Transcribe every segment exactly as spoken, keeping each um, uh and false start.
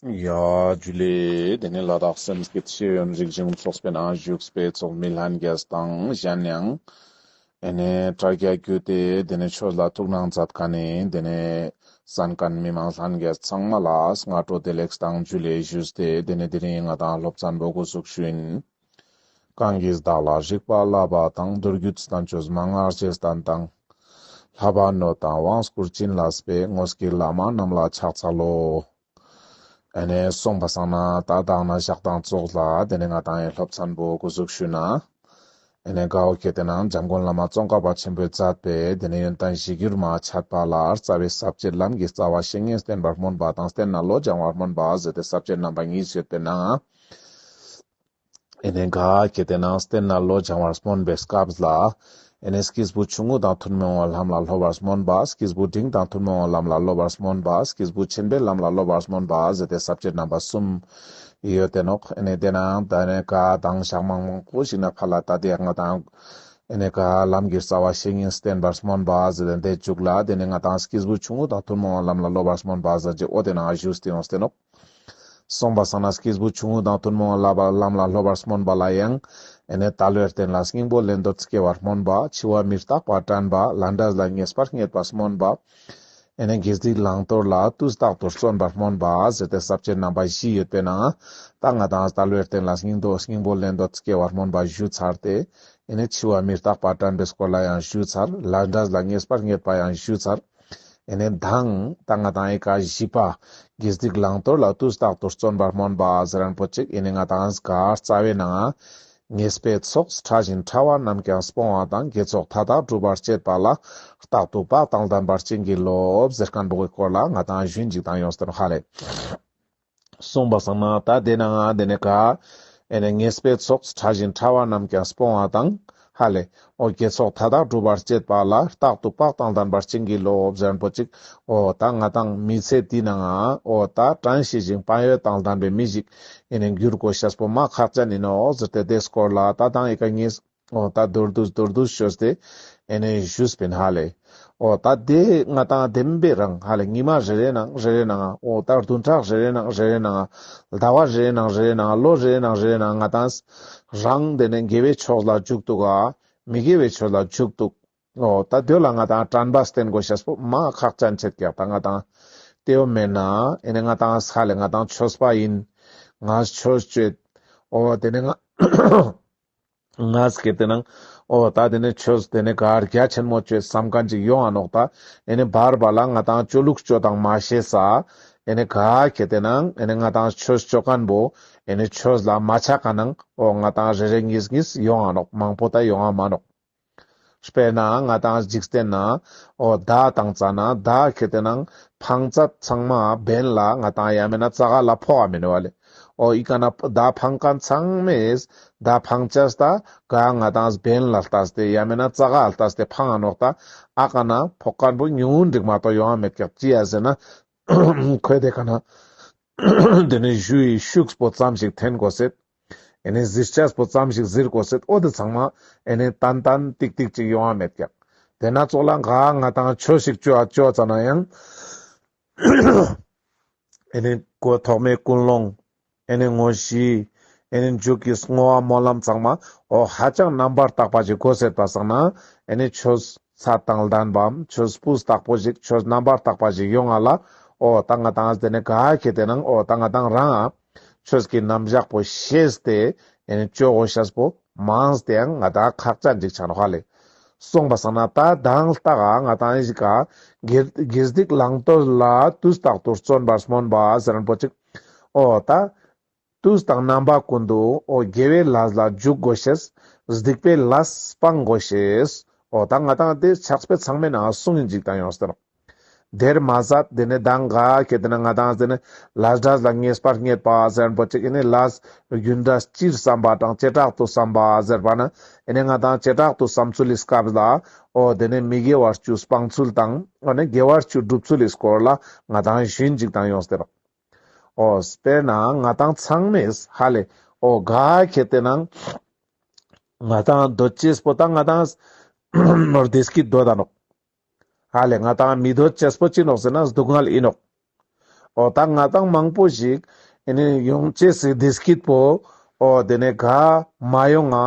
ཡ་ཇུ་ལེ། དེ་ནས་ལ་དྭགས་སེམས་བསྐྱེད་ཤེས་ཡོན་རིག་གཞུང་ཚོགས་པའི་ནང་བཞུགས་པའི་ཚོགས་མི་ལྷན་རྒྱས་དང་གཞན་ཡང་ཨེ་ནས་དྲ་རྒྱ་བརྒྱུད་དེ་དེ་ནས་ཆོས་ལ་ཐུགས་སྣང་མཛད་མཁན་ནི་དེ་ནས་གསན་མཁན་མི་མང་ལྷན་རྒྱས་ཚང་མ་ལ་སྔ་དྲོ་བདེ་ལེགས་དང་ཇུ་ལེ་ཞུས་ཏེ། དེ་ནས་དེ་རིང་ང་དང་སློབ་ཚན་པོ་འགོ་ཚུགས་ཞུ་ཡིན། གང་གིས་བདག་ལ་རིག་པ་བསླབ་པ་དང་། མདོ་རྒྱུད་བསྟན་བཅོས་མན་ངག་རྗེས་བསྟན་དང་། བསླབ་པ་ནོད་དང་དབང་བསྐུར་བྱིན་བརླབས་པའི། དངོས་ཀྱི་བླ་མ་རྣམས་ལ་ཕྱག་འཚལ་ལོ། ཨེ་ནས་སོང་པ་སང་ན་ད་དང་ན་ཞག་དང་ཙོགས་ལ་དེ་ནས་ང་དང་ཡང་སློབ་ཚན་པོ་འགོ་ཚུགས་ཞུ་ན། ཨེ་ནས་གའོ་ཁེ་ཏེ་ན་འཇམ་མགོན་བླ་མ་ཙོང་ཁ་པ་ཆེན་པོས་མཛད་པའི་དེ་ནས་ཡོན་ཏན་གཞིར་གྱུར་མ་འཆད་པ་ལ་རྩ་བའི་ས་བཅད་ལམ་གྱི་རྩ་བ་བཤེས་གཉེན་བསྟེན་པར་སྨོན་པ་དང་བསྟེན་ནས་བློ་སྦྱང་བར་སྨོན་པ་ཟེར་ཏེ་ས་བཅད་རྣམ་པ་གཉིས་ཡོད་པའི་ནང་། ཨེ་ནས་ག་ཁེ་ཏེ་ན་བསྟེན་ནས་བློ་སྦྱང་བར་སྨོན་པའི་སྐབས་ལ། ཨེ་ནས་སྐྱེས་བུ་ཆུང་ངུ་དང་ཐུན་མོང་བའི་ལམ་ལ་སློབ་པར་སྨོན་པ། སྐྱེས་བུ་འབྲིང་དང་ཐུན་མོང་བའི་ལམ་ལ་སློབ་པར་སྨོན་པ། སྐྱེས་བུ་ཆེན་པོའི་ལམ་ལ་སློབ་པར་སྨོན་པ་ཟེར་ཏེ་ས་བཅད་རྣམ་པ་གསུམ་ཡོད་དེ་ནོག་ཨེ་ནས་དེ་ནང་ད་ནས་ག་དང་ཞག་མང་མང་པོ་ཞིག་ན་ཕར་ལ་ད་དེ་ང་དང་ཨེ་ནས་ག་ལམ་གྱི་རྩ་བ་བཤེས་གཉེན་བསྟེན་པར་སྨོན་པ་ཟེར་ཏེ་འདི་མཇུག་ལ་དེ་ནས་ང་དང་སྐྱེས་བུ་ཆུང་ངུ་དང་ཐུན་མོང་བའི་ལམ་ལ་སློབ་པར་སྨོན་པ་ཟེར་གྱི་འོ་དེ་ནང་ཞུས་ཏེ་ཡོངས་ཏེ་ནོག་སོང་པ་སང་ན་སྐྱེས་བུ་ཆུང་ངུ་དང་ཐུན་མོང་བའི་ལམ་ལ་སློབ་པར་སྨོན་པ་ལ་ཡང་ཨེ་ནས་དལ་བའི་རྟེན་ལ་སྙིང་པོ་ལེན་འདོད་སྐྱེ་བར་སྨོན་པ། འཆི་བ་མི་རྟག་པ་དྲན་པ། ལས་འབྲས་ལ་ངེས་པ་རྙེད་པར་སྨོན་པ། ཨེ་ནས་དགེ་སྡིག་བླང་དོར་ལ་དུས་རྟག་ཏུ་བརྩོན་པར་སྨོན་པ་ཟེར་ཏེ་ས་བཅད་རྣམ་པ་བཞི་ཡོད་པའི་ནང་ད་ང་དང་དལ་བའི་རྟེན་ལ་སྙིང་དོ་སྙིང་པོ་ལེན་འདོད་སྐྱེ་བར་སྨོན་པ་ཞུ་ཚར་ཏེ། ཨེ་ནས་འཆི་བ་མི་རྟག་པ་དྲན་པའི་སྐོར་ལ་ཡང་ཞུ་ཚར། ལས་འབྲས་ལ་ངེས་པ་རྙེད་པ་ཡང་ཞུ་ཚར། ཨེ་ནས་མདང་ད་ང་དང་ཨི་ཀ་བཞི་པ་དགེ་སྡིག་བླང་དོར་ལ་དུས་རྟག་ཏུ་བརྩོན་པར་སྨོན་པ་ཟེར་མཁན་པོ་ཅིག་ཨེ་ནས་ང་དང་ག་རྩ་བའི་ནང་ཉེས་པའི་ཚོགས་ཕྲ་ཞིང་ཕྲ་བ་རྣམས་ཀྱང་སྤོང་བ་དང་། དགེ་ཚོགས་མཐའ་དག་སྒྲུབ་པར་བྱེད་པ་ལ། རྟག་ཏུ་བག་དང་ལྡན་པར་བྱིན་གྱིས་རློབས་ཟེར་མཁན་པོ་གི་སྐོར་ལ་ང་དང་ཞུན་ཅིག་དང་ཡོངས་ཏེ་ནོག་ཧ་ལེ། སོང་པ་སང་ན་ད་དེ་ནང་དེ་ནས་ག་ཨེ་ནས་ཉེས་པའི་ཚོགས་ཕྲ་ཞིང་ཕྲ་བ་རྣམས་ཀྱང་སྤོང་བ་དང་། ཧ་ལེ། འོ་དགེ་ཚོགས་མཐའ་དག་སྒྲུབ་པར་བྱེད་པ་ལ། རྟག་ཏུ་བག་དང་ལྡན་པར་བྱིན་གྱིས་རློབས་ཟེར་མཁན་པོ་ཅིག་འོ་ད་ང་དང་མི་ཚེ་འདི་ནང་འོ་ད་དྲན་ཤེས་ཤིང་བག་ཡོད་དང་ལྡན་པའི་མི་ཞིག་ཨེ་ནས་འགྱུར་དགོས་ཤེས་པོ་མ་ཁག་ཅན་ཡིན་ནོག་ཟེར་ཏེ་དེ་སྐོར་ལ་ད་དང་ཨི་ཀ་ཉེས་འོ་ད་མདོར་བསྡུས་མདོར་བསྡུས་ཅོས་ཏེ་ཨེ་ནས་ཞུས་པིན་ཧ་ལེ། འོ་ད་དེ་ང་དང་བདེན་པའི་རང་ཧ་ལེ་ཉི་མ་རེ་རེ་ནང་རེ་རེ་ནང་འོ་ད་བདུན་ཕྲག་རེ་རེ་ནང་རེ་རེ་ནང་ཟླ་བ་རེ་རེ་ནང་རེ་རེ་ནང་ལོ་རེ་རེ་ནང་རེ་རེ་ནང་ང་དང་རང་དེ་ནས་དགེ་བའི་ཕྱོགས་ལ་འཇུག་འདུག་ག་མི་དགེ་བའི་ཕྱོགས་ལ་འཇུག་འདུག་འོ་ད་དེ་ལ་ང་དང་དྲན་པ་བསྟེན་དགོས་ཤེས་པོ་མ་ཁག་ཅན་ཆེད་ཀྱག་ད་ང་དང་དེའོ་མེད་ན་ཨེ་ནས་ང་དང་ཧ་ལེ་ང་དང་ཆོས་པ་ཡིན། ང་ཆོས་བྱེད། འོ་དེ་ནས་ང་ང་སྐད་དེ་ནང་འོ་ད་དེ་ནས་ཆོས་དེ་ནས་ག་རྒྱ་ཆེན་མོ་ཆོས་བསམ་མཁན་ཅིག་ཡོང་ང་ནོག་ད་ཨེ་ནས་བར་བར་ལ་ང་དང་ཆོས་ལུགས་ཆོས་དང་མ་ཤེས་ས་ཨེ་ནས་ག་ཁེ་དེ་ནང་ཨེ་ནས་ང་དང་ཆོས་ཆོས་མཁན་པོ་ཨེ་ནས་ཆོས་ལ་མ་ཆགས་མཁན་ནང་འོ་ང་དང་རེ་རེ་གཉིས་གཉིས་ཡོང་ང་ནོག་མང་པོ་ད་ཡོང་ང་མ་ནོག་དཔེར་ན་ང་དང་འཇིག་རྟེན་ན་འོ་མདའ་བཏང་ཙ་ན་མདའ་ཁེ་དེ་ནང་འཕང་ཚད་ཚང་མ་འབེན་ལ་ང་དང་ཡང་མེད་ན་རྩ་ག་ལ་ཕོག་ག་མེད་ནོག་ལེ། འོ་ཨི་ཀ་ན་མདའ་འཕང་མཁན་ཚང་མས་མདའ་འཕང་ཅེས་ད་ག་ང་དང་འབེན་ལ་ལྟས་ཏེ་ཡང་མེད་ན་རྩ་ག་ལ་ལྟས་ཏེ་འཕང་ང་ནོག་ད་ཨ་ཀ་ན་ཕོག་མཁན་པོ་ཉུང་འགྲིག་མ་གཏོགས་ཡོང་ང་མེད་ཀྱག་ཅི་ཡ་ཟེར་ན་ཁོས་དེ་ཀ་ན་དེ་ནས་གཞུ་ཡི་ཤུགས་པོ་ཙམ་ཞིག་འཐེན་དགོས་ཟེར། ཨེ་ནས་གཟིར་ཅེས་པོ་ཙམ་ཞིག་གཟིར་དགོས་ཟེར། འོ་དེ་ཚང་མ་ཨེ་ནས་ཏན་ཏན་ཏིག་ཏིག་ཅིག་ཡོང་ང་མེད་ཀྱག་དེ་ན་ཙོགས་ལ་ག་ང་དང་ཆོས་ཤིག་ཅོ་ཨ་ཅོ་ཙ་ན་ཡང་ཨེ་ནས་གོ་ཐོག་མའི་ཀུན་སློང་ཨེ་ནས་དངོས་གཞི་ཨེ་ནས་མཇུག་གི་བསྔོ་བ་སྨོན་ལམ་ཚང་མ་འོ་ཧ་ཅང་རྣམ་པར་དག་པ་ཞིག་དགོས་ཟེར་པ་སང་ན་ཨེ་ནས་ཆོས་ཚད་དང་ལྡན་པའམ་ཆོས་སྤུས་དག་པོ་ཞིག་ཆོས་རྣམ་པར་དག་པ་ཞིག་ཡོང་ང་ལ་འོ་ད་ང་དང་དེ་ནས་ག་ཁེ་དེ་ནང་འོ་ད་ང་དང་རང་ཆོས་ཀྱི་རྣམ་གཞག་པོ་ཤེས་ཏེ་ཨེ་ནས་ཅོ་དགོས་ཤེས་པོ་མངས་ཏེ་ཡང་ང་དང་ཁག་ཅན་ཅིག་ཆ་ནོག་ཧ་ལེ། སོང་པ་སང་ན་ད་དང་ལྟ་ག་ང་དང་ཨི་ཀ་དགེ་དགེ་སྡིག་བླང་དོར་ལ་དུས་རྟག་ཏུ་བརྩོན་པར་སྨོན་པ་ཟེར་མཁན་པོ་ཅིག་འོ་ད་དུས་དང་རྣམ་པ་ཀུན་ཏུ་འོ་དགེ་བའི་ལས་ལ་འཇུག་དགོས་ཤེས། སྡིག་པའི་ལས་སྤང་དགོས་ཤེས། འོ་ད་ང་དང་དེ་ཕྱག་དཔེ་ཚང་མའི་ནང་གསུང་ཡིན་ཅིག་དང་ཡོངས་ཏེ་ནོག་དེར་མ་ཟད་དེ་ནས་མདང་ག་ཁེ་དེ་ན་ང་དང་དེ་ནས་ལས་འབྲས་ལ་ངེས་པ་རྙེད་པ་ཟེར་མཁན་པོ་ཅིག་ཨེ་ནས་ལས་རྒྱུ་འབྲས་སྤྱིར་བསམ་པ་དང་བྱེ་བྲག་ཏུ་བསམ་པ་ཟེར་བ་ན་ཨེ་ནས་ང་དང་བྱེ་བྲག་ཏུ་བསམ་ཚུལ་ལི་སྐབས་ལ་འོ་དེ་ནས་མི་དགེ་བ་བཅུ་སྤང་ཚུལ་དང་འོ་ནས་དགེ་བ་བཅུ་སྒྲུབ་ཚུལ་ལི་སྐོར་ལ་ང་དང་ཞུན་ཅིག་དང་ཡོངས་ཏེ་ནོག་འོ་དཔེར་ན་ང་དང་ཚང་མས་ཧ་ལེ་འོ་ག་ཁེ་དེ་ནང་ང་དང་འདོད་ཅེས་པོ་ད་ང་དང་བདེ་སྐྱིད་འདོད་ད་ནོག་ཧ་ལེ་ང་དང་མི་འདོད་ཅེས་པོ་ཅི་ནོག་ཟེར་ན་སྡུག་བསྔལ་ཡིན་ནོག་འོ་ད་ང་ཏང་མང་པོ་ཞིག་ཨེ་ནི་ཡོང་ཅེས་སི་བདེ་སྐྱིད་པོ་འོ་དེ་ནས་ག་མ་ཡོང་ང་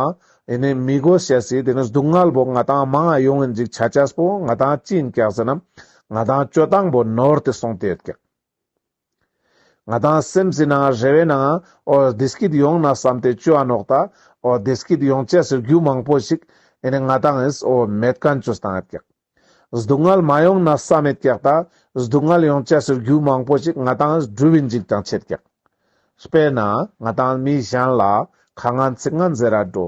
ཨེ་ནི་མི་དགོས་ཤེས་སི་དེ་ནས་སྡུག་བསྔལ་པོ་ང་ཏང་མང་ང་ཡོང་ངིན་ཅིག་ཆ་ཅེས་པོ་ང་ཏང་ཅི་ཡིན་ཀྱག་ཟེར་ན་ང་ཏང་སྤྱོད་སྟངས་པོ་ནོར་ཏེ་སོང་སྟེ་ཡོད་ཀྱག། ང་ཏང་སེམས་སི་ནང་རེ་བའི་ནང་འོ་བདེ་སྐྱིད་ཡོང་ན་བསམ་སྟེ་ཅོ་འ་ནོག་ད། འོ་བདེ་སྐྱིད་ཡོང་ཅེས་སི་རྒྱུ་མང་པོ་ཞིག་ཨེ་ནི་ང་ཏང་ཨེ་འོ་མེད་མཁན་ཅོས་བཏང་ཡོད་ཀྱག། སྡུག་བསྔལ་མ་ཡོང་ན་བསམ་མེད་ཀྱག་ད། སྡུག་བསྔལ་ཡོང་ཅེས་སི་རྒྱུ་མང་པོ་ཞིག་ང་ཏང་སྒྲུབ་ཡིན་ཅིག་ཀྱང་ཆེད་ཀྱག། དཔེར་ན་ང་ཏང་མི་གཞན་ལ་ཁ་ངན་ཚིག་ངན་ཟེར་ར་འགྲོ།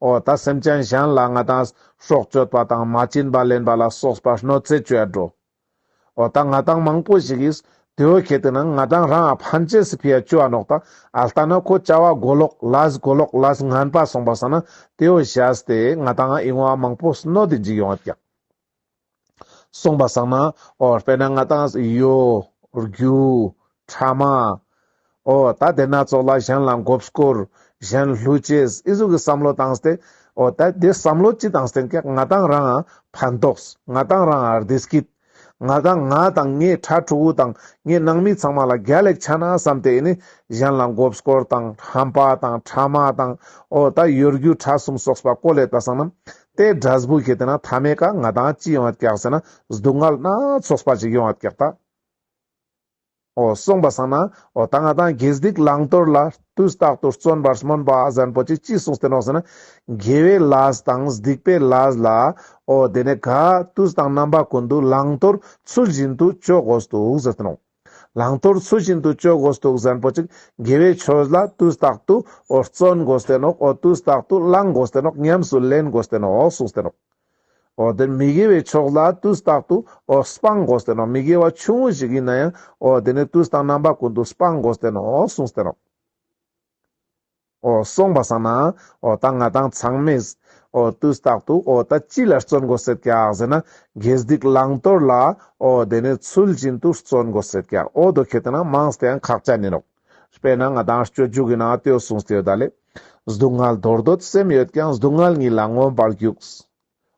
འོ་ད་སེམས་ཅན་གཞན་ལ་ང་ཏང་སྲོག་གཅོད་པ་དང་མ་བྱིན་པ་ལེན་པ་ལ་སོགས་པ་གནོད་འཚེ་ཅོ་འ་འགྲོ། འོ་ད་ང་ཏང་མང་པོ་ཞིག་གིས་དེ་བོ་ཁེ་ཏེ་ན་ང་ཏང་རང་ང་ཕན་ཅེས་སི་ཕི་འ་ཅོ་འ་ནོག་ད། ཨ་ལྟ་ན་ཁོ་བྱ་བ་གོ་ལོག་ལས་གོ་ལོག་ལས་ངན་པ་སོང་པ་སང་ན་དེ་བོ་བཞག་སྟེ་ང་ཏང་ཨིན་བ་མང་པོ་གནོད་དེ་ཅིག་ཡོང་ཡོད་ཀྱག། སོང་པ་སང་ན་འོ་དཔེར་ན་ང་ཏང་ཡོ་རྒྱུ་ཕྲ་མ་འོ་ད་དེ་སྣ་ཚོགས་ལ་གཞན་ལ་མགོ་སྐོར་གཞན་བསླུ་ཅེས་ཨི་ཟུག་གི་བསམ་བློ་བཏང་སྟེ་འོ་ད་དེ་བསམ་བློ་ཅི་བཏང་སྟེ་ཀྱག་ང་ཏང་རང་ང་ཕན་ཐོགས་ང་ཏང་རང་ང་བདེ་སྐྱིད་ང་ཏང་ང་དང་ངའི་ཕྲུ་གུ་དང་ངའི་ནང་མི་ཚང་མ་ལ་རྒྱལ་ལེགས་ཆ་ན་བསམ་སྟེ་ཨེ་ནི་གཞན་ལ་མགོ་སྐོར་དང་ཧམ་པ་དང་ཕྲ་མ་དང་འོ་ད་ཡོ་རྒྱུ་ཕྲ་གསུམ་སོགས་པ་བཀོལ་ལེད་པ་སང་ན་དེ་འབྲས་བུ་ཁེ་ཏེ་ན་མཐའ་མའི་ཀ་ང་ཏང་ཅི་ཡོང་ཡོད་ཀྱག་ཟེར་ན་སྡུག་བསྔལ་སྣ་ཚོགས་པ་ཅིག་ཡོང་ཡོད་ཀྱག་ད། འོ་སོང་པ་སང་ན་འོ་ད་ང་ཏང་དགེ་སྡིག་བླང་དོར་ལ་དུས་རྟག་ཏུ་བརྩོན་པར་སྨོན་པ་ཟེར་མཁན་པོ་ཅིག་ཅི་གསུངས་ཏེ་ནོག་ཟེར་ན་དགེ་བའི་ལས་དང་སྡིག་པའི་ལས་ལ་འོ་དེ་ནས་ག་དུས་དང་རྣམ་པ་ཀུན་ཏུ་བླང་དོར་ཚུལ་བཞིན་དུ་ཅོ་དགོས་འདུག་ཟེར་ཏེ་ནོག། བླང་དོར་ཚུལ་བཞིན་དུ་ཅོ་དགོས་འདུག་ཟེར་མཁན་པོ་ཅིག་དགེ་བའི་ཆོས་ལ་དུས་རྟག་ཏུ་འོ་བརྩོན་དགོས་ཏེ་ནོག། འོ་དུས་རྟག་ཏུ་བླང་དགོས་ཏེ་ནོག། ཉམས་སུ་ལེན་དགོས་ཏེ་ནོག་གསུངས་ཏེ་ནོག། འོ་དེ་མི་དགེ་བའི་ཕྱོགས་ལ་དུས་རྟག་ཏུ་འོ་སྤང་དགོས་ཏེ་ནོག། མི་དགེ་བ་ཆུང་ངུ་ཞིག་ཡིན་ན་ཡང་འོ་དེ་ནི་དུས་དང་རྣམ་པ་ཀུན་ཏུ་སྤང་དགོས་ཏེ་ནོག་གསུངས་ཏེ་ནོག། འོ་སོང་པ་སང་ན་འོ་ད་ང་ཏང་ཚང་མས་འོ་དུས་རྟག་ཏུ་འོ་ད་ཅི་ལ་བརྩོན་དགོས་སེད་ཀྱག་ཟེར་ན་དགེ་སྡིག་བླང་དོར་ལ་འོ་དེ་ནི་ཚུལ་བཞིན་དུ་བརྩོན་དགོས་སེད་ཀྱག། འོ་དོ་ཁེ་ཏེ་ན་མང་སྟེ་ཡང་ཁག་ཅན་ཡིན་ནོག། དཔེར་ན་ང་ཏང་སྤྱོད་འཇུག་གི་ནང་དེ་བོ་གསུངས་ཏེ་ཡོད་ད་ལེ། སྡུག་བསྔལ་འདོར་འདོད་སེམས་ཡོད་ཀྱང་། སྡུག་བསྔལ་ཉིད་ལ་མངོན་པར་རྒྱུག།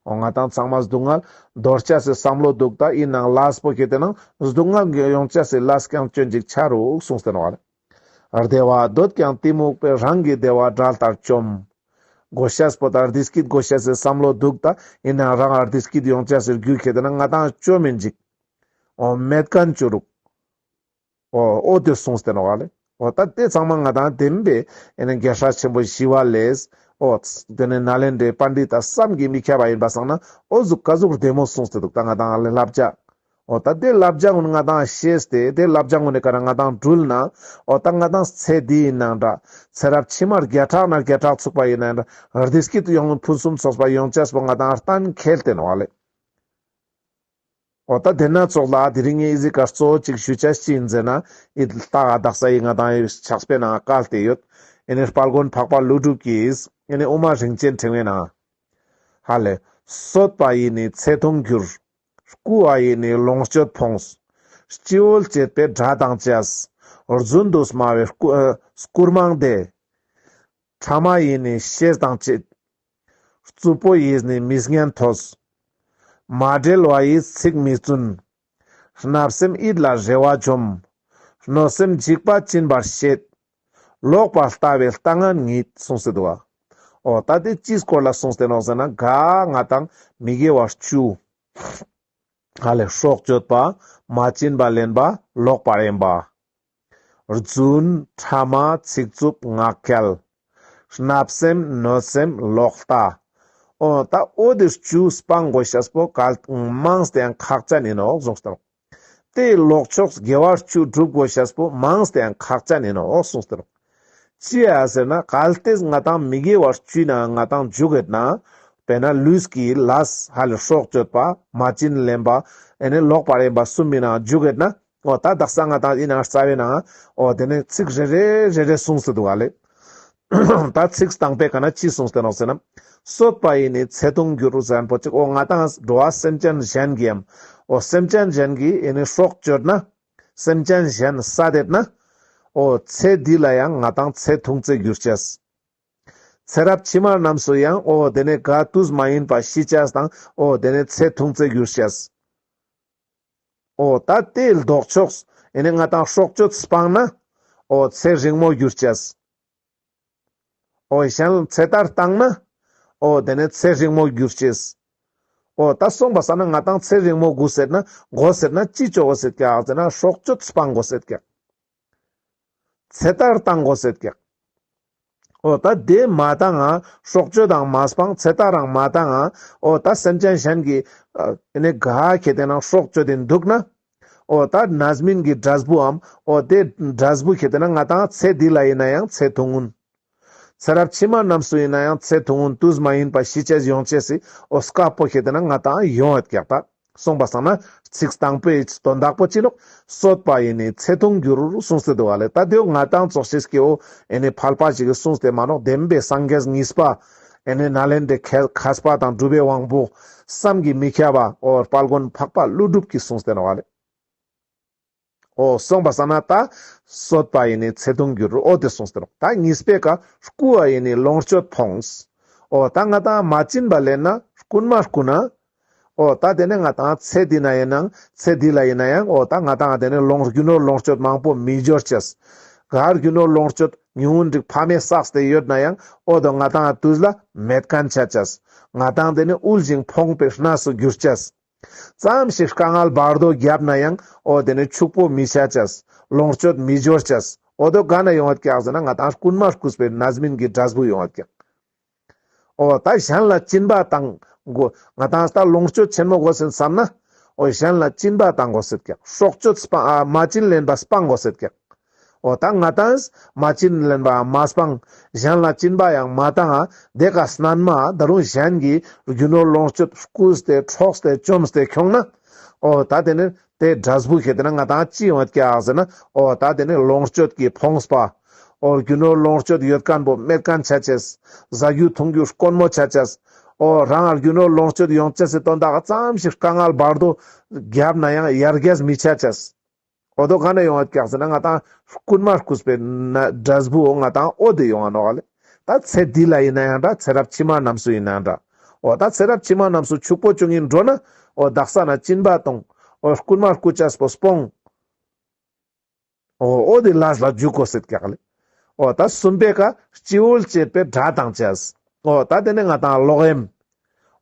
འོ་ང་ཏང་ཚང་མ་སྡུག་བསྔལ་འདོར་ཅེས་སི་བསམ་བློ་འདུག་ད། ཡིན་ནའང་ལས་པོ་ཁེ་ཏེ་ན་སྡུག་བསྔལ་ཡོང་ཅེས་སི་ལས་ཀྱང་སྐྱོན་ཅིག་ཆ་རུག་གསུངས་ཏེ་ནོག་ལེ། བདེ་བ་འདོད་ཀྱང་གཏི་མུག་པས། རང་གི་བདེ་བ་དགྲ་ལྟར་བཅོམ། དགོས་ཤེས་པོ་དང་བདེ་སྐྱིད་དགོས་ཤེས་སི་བསམ་བློ་འདུག་ད། ཡིན་ནའང་རང་ང་བདེ་སྐྱིད་ཡོང་ཅེས་སི་རྒྱུ་ཁེ་ཏེ་ན་ང་ཏང་བཅོམ་མིན་ཅིག། འོ་མེད་མཁན་བཅོ་རུག། འོ་འོ་དེ་གསུངས་ཏེ་ནོག་ལེ། འོ་ད་དེ་ཚང་མ་ང་ཏང་བདེན་པའི་ཨེ་ནི་རྒྱལ་སྲས་ཆེན་པོ་ཞི་བ་ལྷས་འོ་དེ་ནི་ནཱ་ལེནྡྲའི་པཎྜི་ཏ་བསམ་གྱིས་མི་ཁྱབ་པ་ཡིན་པ་སང་ན་འོ་ཟུག་ག་ཟུག་བདེ་མོ་གསུངས་ཏེ་འདུག། ད་ང་ཏང་ལེ་བསླབ་བྱ། འོ་ད་དེ་བསླབ་བྱ་ཀུན་ང་ཏང་ཤེས་ཏེ་དེ་བསླབ་བྱ་ཀུན་ནི་ཀ་ན་ང་ཏང་འགྲུལ་ན་འོ་ད་ང་ཏང་ཚེ་འདི་ཡིན་ནའང་འདྲ། ཚེ་རབས་ཕྱི་མར་བརྒྱ་ཕྲག་ན་བརྒྱ་ཕྲག་ཚུགས་པ་ཡིན་ནའང་འདྲ། བདེ་སྐྱིད་ཡོང་ཕུན་སུམ་ཚོགས་པ་ཡོང་ཅེས་པོ་ང་ཏང་གཏན་འཁེལ་ཏེ་ནོག་ལེ། འོ་ད་དེ་སྣ་ཚོགས་ལ་དེ་རིང་ངས་ཨི་ཟི་ཀ་གཙོ་བོ་ཅིག་ཞུ་ཅེས་ཅི་ཡིན་ཟེར་ན་ཨི་ལྟ་ག་དག་ས་ཡི་ང་ཏང་ཕྱག་དཔེའི་ནང་བཀལ་ཏེ་ཡོད། ཨེ་ནི་དཔལ་མགོན་འཕགས་པ་ཀླུ་སྒྲུབ་ཀྱིས་ཨེ་ནི་དབུ་མ་རིན་ཆེན་ཕྲེང་བའི་ནང་ཧ་ལེ། གསོད་པ་ཡིས་ནི་ཚེ་ཐུང་འགྱུར། རྐུ་བ་ཡིས་ནི་ལོངས་སྤྱོད་ཕོངས། སྤྱི་བོར་བཅད་པས་དགྲ་དང་བཅས། རྫུན་དུ་སྨྲ་བའི་རྐུ་ཨ་རྐུར་མང་སྟེ། ཕྲ་མ་ཡིས་ནི་བཤེས་དང་བཅས། རྩུབ་པོ་ཡིས་ནི་མི་སྙན་ཐོས། མ་འབྲེལ་བ་ཡིས་ཚིག་མི་བཙུན། བརྣབ་སེམས་ཡིད་ལ་རེ་བ་འཇོམས། གནོད་སེམས་འཇིགས་པ་སྦྱིན་པར་བྱེད། ལོག་པར་ལྟ་བས་ལྟ་ངན་ཉིད་གསུངས་ཏེ་འདུག་ག། འོ་ད་དེ་ཅིའི་སྐོར་ལ་གསུངས་ཏེ་ནོག་ཟེར་ན་ག་ང་ཏང་མི་དགེ་བ་བཅུ། ཧ་ལེ་སྲོག་གཅོད་པ། མ་བྱིན་པ་ལེན་པ། ལོག་པར་གཡེམ་པ། རྫུན། ཕྲ་མ། ཚིག་རྩུབ། ངག་འཁྱལ། བརྣབ་སེམས། གནོད་སེམས། ལོག་ལྟ། འོ་ད་འོ་དེ་བཅུ་སྤང་དགོས་ཤེས་པོ་གལ་མང་སྟེ་ཡང་ཁག་ཅན་ཡིན་ནོག་གསུངས་ཏེ་ནོག། དེ་ལོག་ཕྱོགས་དགེ་བ་བཅུ་སྒྲུབ་དགོས་ཤེས་པོ་མང་སྟེ་ཡང་ཁག་ཅན་ཡིན་ནོག་གསུངས་ཏེ་ནོག། ཅི་ཡ་ཟེར་ན་གལ་ཏེ་ང་ཏང་མི་དགེ་བ་བཅུའི་ནང་ང་ཏང་འཇུག་གེད་ན། དཔེར་ན་ལུས་ཀྱི་ལས་ཧ་ལེ་སྲོག་གཅོད་པ། མ་བྱིན་ལེན་པ། ཨེ་ནི་ལོག་པར་གཡེམ་པ་གསུམ་མི་ནང་འཇུག་གེད་ན། འོ་ད་དག་ས་ང་ཏང་ཨི་ནང་རྩ་བའི་ནང་འོ་དེ་ནི་ཚིག་རེ་རེ་རེ་རེ་གསུངས་ཏེ་འདུག་ག་ལེ། ད་ཚིག་དང་པོའི་ཀ་ན་ཅི་གསུངས་ཏེ་ནོག་ཟེར་ན། གསོད་པ་ཡིས་ནི་ཚེ་ཐུང་འགྱུར་ཟེར་མཁན་པོ་ཅིག། འོ་ང་ཏང་འགྲོ་བ་སེམས་ཅན་གཞན་གྱིའམ། འོ་སེམས་ཅན་གཞན་གྱིས་ཨེ་ནི་སྲོག་གཅོད་ན། སེམས་ཅན་གཞན་བསད་དེད་ན། འོ་ཚེ་འདི་ལ་ཡང་ང་ཏང་ཚེ་ཐུང་ཙེ་འགྱུར་ཅེས། ཚེ་རབས་ཕྱི་མ་རྣམས་སུ་ཡང་འོ་དེ་ནི་ག་དུས་མ་ཡིན་པ་ཤི་ཅེས་དང་འོ་དེ་ནི་ཚེ་ཐུང་ཙེ་འགྱུར་ཅེས། འོ་ད་དེ་ལྡོག་ཕྱོགས་ ཨེ་ནི་ང་ཏང་སྲོག་གཅོད་སྤངས་ན་འོ་ཚེ་རིང་མོ་འགྱུར་ཅེས། འོ་གཞན་ཚེ་ཐར་བཏང་ན་འོ་དེ་ནི་ཚེ་རིང་མོ་འགྱུར་ཅེས། འོ་ད་སོང་པ་སང་ན་ང་ཏང་ཚེ་རིང་མོ་དགོས་ཟེར་ན་དགོས་ཟེར་ན་ཅི་ཅོ་དགོས་ཟེར་ཀྱག་ཟེར་ན་སྲོག་གཅོད་སྤང་དགོས་ཟེར་ཀྱག། ཚེ་ཐར་བཏང་དགོས་ཟེར་ཀྱག། འོ་ད་དེ་མ་བཏང་ང་སྲོག་གཅོད་དང་མ་སྤང་ཚེ་ཐར་རང་མ་བཏང་ང་འོ་ད་སེམས་ཅན་གཞན་གྱི་ཨ་ནི་ག་ཁེ་དེ་ནང་སྲོག་གཅོད་དེ་འདུག་ན། འོ་ད་རྣམ་སྨིན་གྱི་འབྲས་བུའམ་འོ་དེ་འབྲས་བུ་ཁེ་དེ་ན་ང་ཏང་ཚེ་འདི་ལ་ཡིན་ན་ཡང་ཚེ་ཐུང་ངུན། ཚེ་རབས་ཕྱི་མ་རྣམས་སུ་ཡིན་ན་ཡང་ཚེ་ཐུང་ངུན་དུས་མ་ཡིན་པ་ཤི་ཅེས་ཡོང་ཅེས་སི་འོ་སྐབས་པོ་ཁེ་དེ་ན་ང་ཏང་ཡོང་ཡོད་ཀྱག་ད། སོང་པ་སང་ན་ཚིག་དང་པོའི་དོན་དག་པོ་ཅི་ནོག། གསོད་པ་ཡི་ནི་ཚེ་ཐུང་འགྱུར་གསུངས་ཏེ་འདུག་བ་ལེ། ད་དེའོ་ང་ཏང་ཙོགས་ཤིག་གི་འོ་ཨེ་ནི་ཕལ་པ་ཞིག་གི་གསུངས་ཏེ་མ་ནོག། བདེན་པའི་སངས་རྒྱས་གཉིས་པ་ཨེ་ནི་ནཱ་ལེནྡྲའི་མཁས་པ་དང་གྲུབ་པའི་དབང་པོ་བསམ་གྱིས་མི་ཁྱབ་པ་འོ་དཔལ་མགོན་འཕགས་པ་ཀླུ་སྒྲུབ་ཀྱིས་གསུངས་ཏེ་ནོག་བ་ལེ། འོ་སོང་པ་སང་ན་ད་གསོད་པ་ཡི་ནི་ཚེ་ཐུང་འགྱུར་འོ་དེ་གསུངས་ཏེ་ནོག། ད་གཉིས་པའི་ཀ་རྐུ་བ་ཡི་ནི་ལོངས་སྤྱོད་ཕོངས། འོ་ད་ང་ཏང་མ་བྱིན་པ་ལེན་ན་རྐུན་མ་རྐུ་ན། འོ་ད་དེ་ནི་ང་ཏང་ཚེ་འདི་ན་ཡིན་ནང་ཚེ་འདི་ལ་ཡིན་ན་ཡང་འོ་ད་ང་ཏང་དེ་ནི་ལོངས་རྒྱུ་ནོར་ལོངས་སྤྱོད་མང་པོ་མི་འབྱོར་ཅེས། ག་རྒྱུ་ནོར་ལོངས་སྤྱོད་ཉུང་ངུན་འགྲིག་ཕ་མས་བསགས་ཏེ་ཡོད་ན་ཡང་འོ་དོ་ང་ཏང་དུས་ལ་མེད་མཁན་ཆ་ཅེས། ང་ཏང་དེ་ནི་དབུལ་ཞིང་ཕོངས་པའི་གནས་སུ་འགྱུར་ཅེས། ཙམ་ཞིག་དཀའ་ངལ་བར་དོ་བརྒྱབ་ན་ཡང་འོ་དེ་ནི་ཕྱུག་པོ་མི་ཆ་ཅེས། ལོངས་སྤྱོད་མི་འབྱོར་ཅེས། འོ་དོ་ག་ན་ཡོང་ཡོད་ཀྱག་ཟེར་ན་ང་ཏང་རྐུན་མ་རྐུས་པའི་རྣམ་སྨིན་གྱི་འབྲས་བུ་ཡོང་ཡོད་ཀྱག། འོ་ད་གཞན་ལ་སྦྱིན་པ་བཏང་དགོས། ང་ཏང་ད་ལོངས་སྤྱོད་ཆེན་མོ་དགོས་ཟེར་བསམ་ན། འོ་གཞན་ལ་སྦྱིན་པ་བཏང་དགོས་ཟེར་ཀྱག། སྲོག་གཅོད་སྤང་ཨ་མ་བྱིན་ལེན་པ་སྤང་དགོས་ཟེར་ཀྱག། འོ་ད་ང་ཏང་མ་བྱིན་ལེན་པ་མ་སྤང་། གཞན་ལ་སྦྱིན་པ་ཡང་མ་བཏང་ཨ་དེ་ཀ་སྣན་མ་ད་རུང་གཞན་གྱི་རྒྱུ་ནོར་ལོངས་སྤྱོད་རྐུས་ཏེ་འཕྲོགས་ཏེ་བཅོམས་ཏེ་ཁྱོངས་ན། འོ་ད་དེ་ནི་དེ་འབྲས་བུ་ཁེ་དེ་ན་ང་ཏང་ཅི་ཡོང་ཡོད་ཀྱག་ཟེར་ན། འོ་ད་དེ་ནི་ལོངས་སྤྱོད་ཀྱི་ཕོངས་པ། འོ་རྒྱུ་ནོར་ལོངས་སྤྱོད་ཡོད་མཁན་པོ་མེད་མཁན་ཆ་ཅེས། ཟ་རྒྱུ་འཐུང་རྒྱུ་དཀོན་མོ་ཆ་ཅེས། འོ་རང་རྒྱུ་ནོར་ལོངས་སྤྱོད་ཡོང་ཅེས་སི་དོན་དག་ཙམ་ཞིག་དཀའ་ངལ་བར་དོ་བརྒྱབ་ན་ཡང་ཡར་རྒྱས་མི་ཆ་ཅེས། འོ་དོ་ག་ན་ཡོང་ཡོད་ཀྱག་ཟེར་ན་ང་ཏང་རྐུན་མ་རྐུས་པའི་ན་འབྲས་བུ་འོ་ང་ཏང་འོ་དེ་ཡོང་ང་ནོག་ལེ། ད་ཚེ་འདི་ལ་ཡིན་ན་ཡང་འདྲ་ཚེ་རབས་ཕྱི་མ་རྣམས་སུ་ཡིན་ན་འདྲ། འོ་ད་ཚེ་རབས་ཕྱི་མ་རྣམས་སུ་ཕྱུག་པོ་བྱུང་ཡིན་འགྲོ་ན་འོ་དག་ས་ན་སྦྱིན་པ་གཏོང་། འོ་རྐུན་མ་རྐུ་ཅེས་པོ་སྤོང་། འོ་འོ་དེ་ལས་ལ་འཇུག་དགོས་ཟེར་ཀྱག་ལེ། འོ་ད་གསུམ་པའི་ཀ་སྤྱི་བོར་བཅས་པའི་དགྲ་དང་བཅས། འོ་ད་དེ་ནི་ང་ཏང་ལོག་གཡེམ།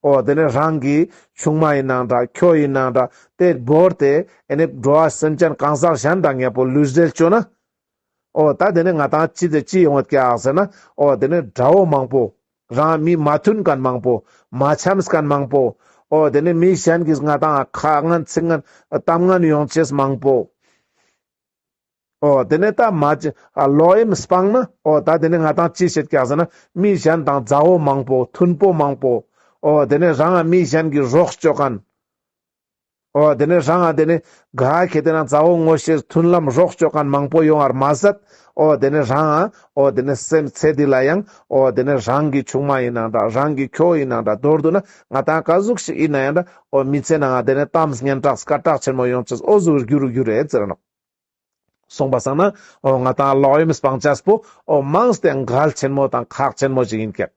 འོ་དེ་ནི་རང་གི་ཆུང་མ་ཡིན་ནང་འདྲ་ཁྱོ་ཡིན་ནང་འདྲ་དེ་བོར་ཏེ་ཨེ་ནི་འགྲོ་བ་སེམས་ཅན་གང་ཟག་གཞན་དང་ཉེ་པོ་ལུས་འབྲེལ་བཅོ་ན། འོ་ད་དེ་ནི་ང་ཏང་ཅི་དེ་ཅི་ཡོང་ཡོད་ཀྱག་ཟེར་ན། འོ་དེ་ནི་དགྲ་བོ་མང་པོ། རང་མི་མ་མཐུན་མཁན་མང་པོ། མ་འཆམས་མཁན་མང་པོ། འོ་དེ་ནི་མི་གཞན་གྱིས་ང་ཏང་ཁ་ངན་ཚིག་ངན་གཏམ་ངན་ཡོང་ཅེས་མང་པོ། འོ་དེ་ནས་ད་མ་ཅི་ཨ་ལོག་གཡེམ་སྤངས་ན། འོ་ད་དེ་ནས་ང་ཏང་ཅི་བྱེད་ཀྱག་ཟེར་ན་མི་གཞན་དང་མཛའ་བོ་མང་པོ་མཐུན་པོ་མང་པོ། འོ་དེ་ནས་རང་ང་མི་གཞན་གྱི་རོགས་བཅོ་མཁན། འོ་དེ་ནས་རང་ང་དེ་ནས་ག་ཁེ་དེ་ན་མཛའ་བོ་ངོ་ཤེས་མཐུན་ལམ་རོགས་བཅོ་མཁན་མང་པོ་ཡོང་བར་མ་ཟད། འོ་དེ་ནས་རང་ང་འོ་དེ་ནས་སེམས་ཚེ་འདི་ལ་ཡང་འོ་དེ་ནས་རང་གི་ཆུང་མ་ཡིན་ནང་འདྲ་རང་གི་ཁྱོ་ཡིན་ནང་འདྲ་མདོར་བསྡུ་ན་ང་ཏང་ག་ཟུག་ཞིག་ཡིན་ན་ཡང་འདྲ་འོ་མི་ཚེ་ནང་ང་དེ་ནས་གཏམ་སྙན་གྲགས་སྐད་གྲགས་ཆེན་མོ་ཡོང་ཅེས་འོ་ཟུག་རྒྱུ་རུ་འགྱུར་རེད་ཟེར་ནོག། སོང་པ་སང་ན་འོ་ང་ཏང་ལོག་གཡེམ་སྤང་ཅེས་པོ་འོ་མངས་ཏེ་གལ་ཆེན་མོ་དང་ཁག་ཆེན་མོ་ཞིག་ཡིན་ཀྱག།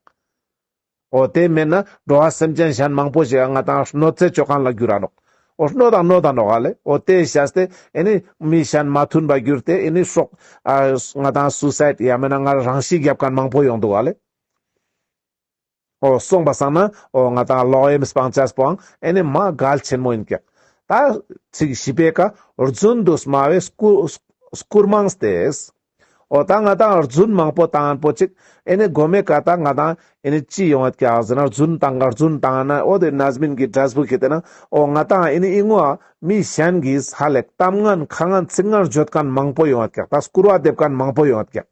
འོ་དེ་མེད་ན་འགྲོ་བ་སེམས་ཅན་གཞན་མང་པོ་ཞིག་ང་ཏང་གནོད་འཚེ་བཅོ་མཁན་ལ་འགྱུར་ར་ནོག། འོ་གནོད་དང་གནོད་དང་ནོག་ཨ་ལེ། འོ་དེ་བྱས་ཏེ་ཨེ་ནི་མི་གཞན་མ་མཐུན་པ་གྱུར་ཏེ་ཨེ་ནི་སྲོག་ཨ་ང་ཏང་སུ་སའིད་ཡང་མེད་ན་ང་རང་ཤི་རྒྱབ་མཁན་མང་པོ་ཡོང་འདུག་ཨ་ལེ། འོ་སོང་པ་སང་ན་འོ་ང་ཏང་ལོག་གཡེམ་སྤང་ཅེས་པོའང་ཨེ་ནི་མ་གལ་ཆེན་མོ་ཡིན་ཀྱག། ད་ཚིག་བཞི་པའི་ཀ་རྫུན་དུ་སྨྲ་བའི་སྐུར་སྐུར་མང་སྟེ། འོ་ད་ང་ཏང་རྫུན་མང་པོ་བཏང་པོ་ཅིག་ཨེ་ནི་གོ་མའི་ཀ་ད་ང་ཏང་ཨེ་ནི་ཅི་ཡོང་ཡོད་ཀྱག་ཟེར་ན་རྫུན་བཏང་ག་རྫུན་བཏང་ན་འོ་དེ་རྣམ་སྨིན་གྱི་འབྲས་བུ་ཁེ་དེ་ན་འོ་ང་ཏང་ཨེ་ནི་ཨི་ངོ་མི་གཞན་གྱིས་ཧ་ལས་གཏམ་ངན་ཁ་ངན་ཚིག་ངན་བརྗོད་མཁན་མང་པོ་ཡོང་ཡོད་ཀྱག། ད་སྐུར་བ་འདེབས་མཁན་མང་པོ་ཡོང་ཡོད་ཀྱག།